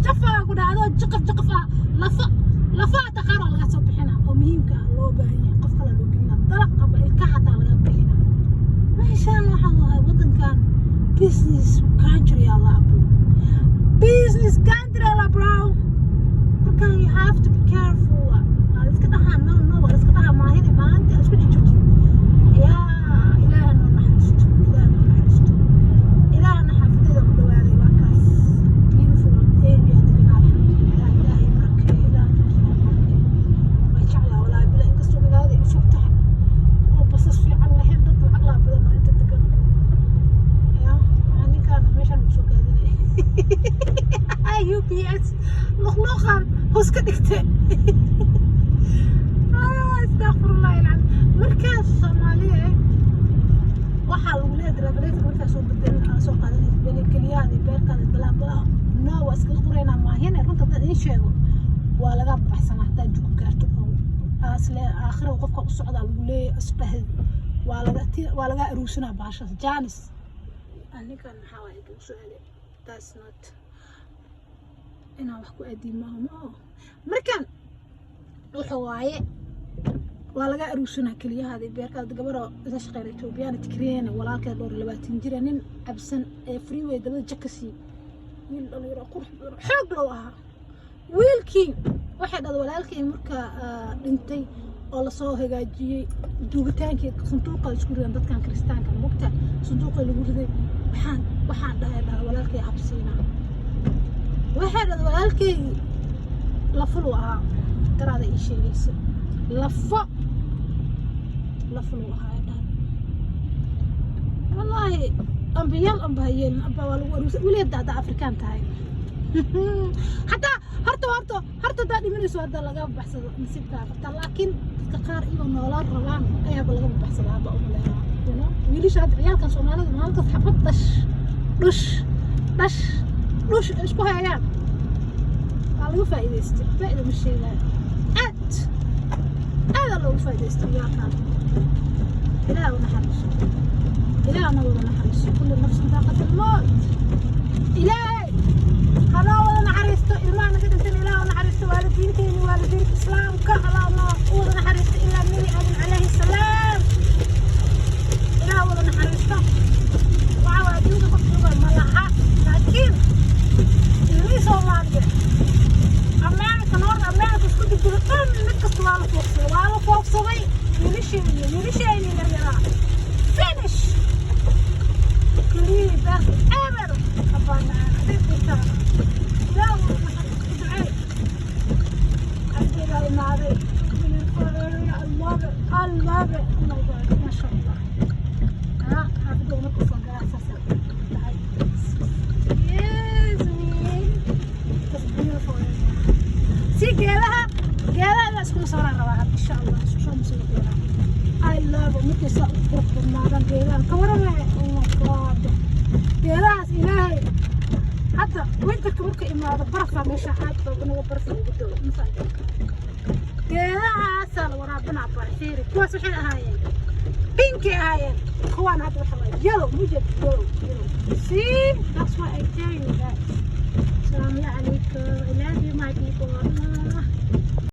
Jafaa ku dhacdo, jaqaf jaqaf ah. Lafa lafaha taqaar waa laga soo bixina oo muhiimka ah loo baahan yahay, qof kale loo gelina, dalaq qaba, ilkaha xataa laga bixina. Meeshaan waxa waaye wadankan business country allah, business country allah, bro. Marka you have to be careful. Waa la iska dhahaa, no no, waa la iska dhahaa maahine maalinta aad isku jijibtid. Yaa Ilaaha noo naxariisto, Ilaaha noo naxariisto, Ilaahana xaafadeeda u dhawaaday. Waa kaas beautiful area deganaa, alxamdulilah. Ilaahay barakeeyo, Ilaaha noo barakeeyo. Waa jeclaa walaahi bila, inkastoo magaalada ay fog tahay oo basas fiican lahayn, dad lacag laa badan oo inta degan. Ya waxaa ninkaan meeshaan kusoo gaadinaya UPS luqluuqan hoos ka dhigte. Astaqfirullahi alcadiim. Markaas Soomaaliya waxaa lagu leeyahay driver markaa soo bedelin aa soo qaadanaysa bele keliyaada, beerkaada, balaa balaa. No, waa iskaga qoraynaa maahine. Runta haddaan idiin sheego, waa laga baxsanaa haddaa jug gaarto oo asle aakhira qofka u socdaa lagu leeyahay isdhahid waa laga aruursanaa bahashaas janis. Ninkan maxaa waaye buu su-aalay? That's not inaan wax ku aadiin maaha ma aho. Markan wuxuu waaye waa laga aruursanaa keliyahaada, beerkaada. Gabaroo isla shaqeyna, Etoobiyana, Tigreena, walaalkeed dhowr iyo 20 jira, nin cabsan ee freeway dabada jaka sii, wiil dhalinyaro qurux badan, xoog low ahaa wiilkii. Waxay dhahday walaalkii markaa dhintay oo lasoo hagaajiyey duugitaankii, sanduuqa isku ridan dadkan Kiristaanka mugta, sanduuqa lagu riday. Waxaan dhahay, dhahday, walaalkay habsiinaa. Waxay dhahday walaalkay lafulu ahaa, daraada ii sheegaysa, lafo lafulu ahaa ay dhahday. Wallaahi ambiyaal amba hayeelin amba waa lagu aruusa weli hadda haddaa Afrikaan tahay hataa. Horta haddaa dhimanayso, hadda laga baxsado nasiibkaa qabtaa, laakiin dadka qaar iyagoo noolaan rabaan ayaaba laga baxsadaa hadda umaleynaa. Wiilasha hadda, ciyaalkan Soomaalida, maalintaas xabad dhash dhush dhash dhush ay isku hayaan waa laga faa'iidaystay. Faa'iida ma sheegaayo, aad aadaa loogu faa'iidaystay ciyaalkan. Ilaah u naxariiso, Ilaah na wada naxariiso. Kullu nafsin daaqat almowt. Ilaahay hanoo wada naxariisto. Ilmaha naga dhintan Ilaah u naxariisto. Waalidiinteeni, waalidiinta Islaamka, Allah noo u wada naxariisto ilaa Nebi Aadam calayhi salaam. Ilaah wada naxariisto. Waxa waa adduunka qof jooga ma laha, laakiin ilmihii Soomaaliyeed America, North America isku dibdilo dhan, mid kasta waa la foogsaday, waa la foogsaday. Wiilasheeni, wiilasheeni yaryaraa finish, keliyihii, beerka eber abaanacaan adig dhigtaan. Ilaah wada naxariisto, duceey. Agteeda imaaday. I love it, I love it. Oh my God, masha Allah. Ha, xaafadda marka soo galaa saasay tahay. Excuse me, that's beautiful area. Si geedaha, geedaha inaa iskula sawiraan rabaa hadda, insha Allah isku soo masiro geedaha. I love it markay saa u qurux badnaadaan geedaha. Ka warame? Oh my God, geedahaas Ilaahay. Hadda winterka marka imaado, barafaa meesha aad baa naga baraf ugu dhow mafahanteen? Geedahaasaa la waraabinaa barfiiri. Kuwaas waxay ahaayeen pink ay ahaayeen, kuwaan hadda waxa waaye yellow mujed, yellow, yellow. See, that's why I tell you guys. Salaamu calaykum. I love you, my people.